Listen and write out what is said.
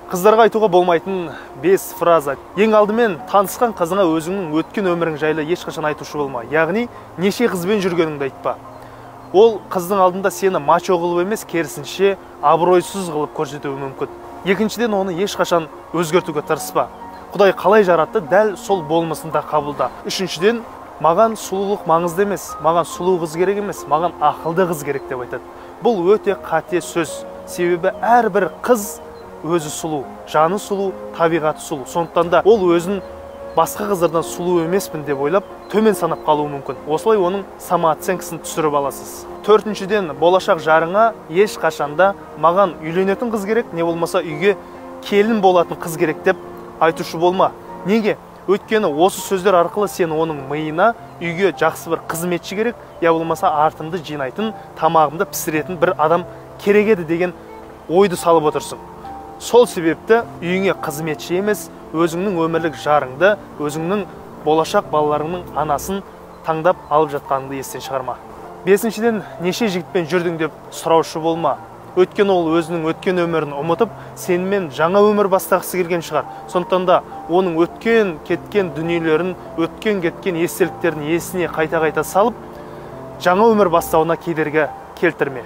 Қыздарға айтуға болмайтын 5 фраза. Ең алдымен танысқан қызыңа өзіңнің өткен өмірің жайлы ешқашан айтушы болма. Яғни неше қызбен жүргеніңді айтпа. Ол қыздың алдында сені мачо қылып емес, керісінше абыройсыз қылып көрсетуі мүмкін. Екіншіден, оны ешқашан өзгертуге тырыспа. Құдай қалай жаратты, дәл сол болмысында қабылда. Үшіншіден, маған сұлулық маңызды емес, маған сұлу қыз керек емес, маған ақылды қыз керек деп айтады. Бұл өте қате сөз. Себебі әрбір қыз өзі сұлу, жаны сұлу, табиғаты сұлу. Сондықтан да ол өзін басқа қыздардан сұлу емеспін деп ойлап, төмен санап қалуы мүмкін. Осылай оның самооценкасын түсіріп аласыз. Төртіншіден, болашақ жарыңа ешқашанда маған үйленетін қыз керек, не болмаса үйге келін болатын қыз керек деп айтушы болма. Неге? Өйткені осы сөздер арқылы сен оның миына үйге жақсы бір қызметші керек, я болмаса артымды жинайтын, тамағымды пісіретін бір адам керек еді деген ойды салып отырсың. Сол себепті үйіңе қызметші емес, өзіңнің өмірлік жарыңды, өзіңнің болашақ балаларыңның анасын таңдап алып жатқаныңды естен шығарма. Бесіншіден, неше жігітпен жүрдің деп сұраушы болма. Өйткені ол өзінің өткен өмірін ұмытып, сенімен жаңа өмір бастағысы келген шығар. Сондықтан да оның өткен кеткен дүниелерін, өткен кеткен естеліктерін есіне қайта-қайта салып, жаңа өмір бастауына кедергі келтірме.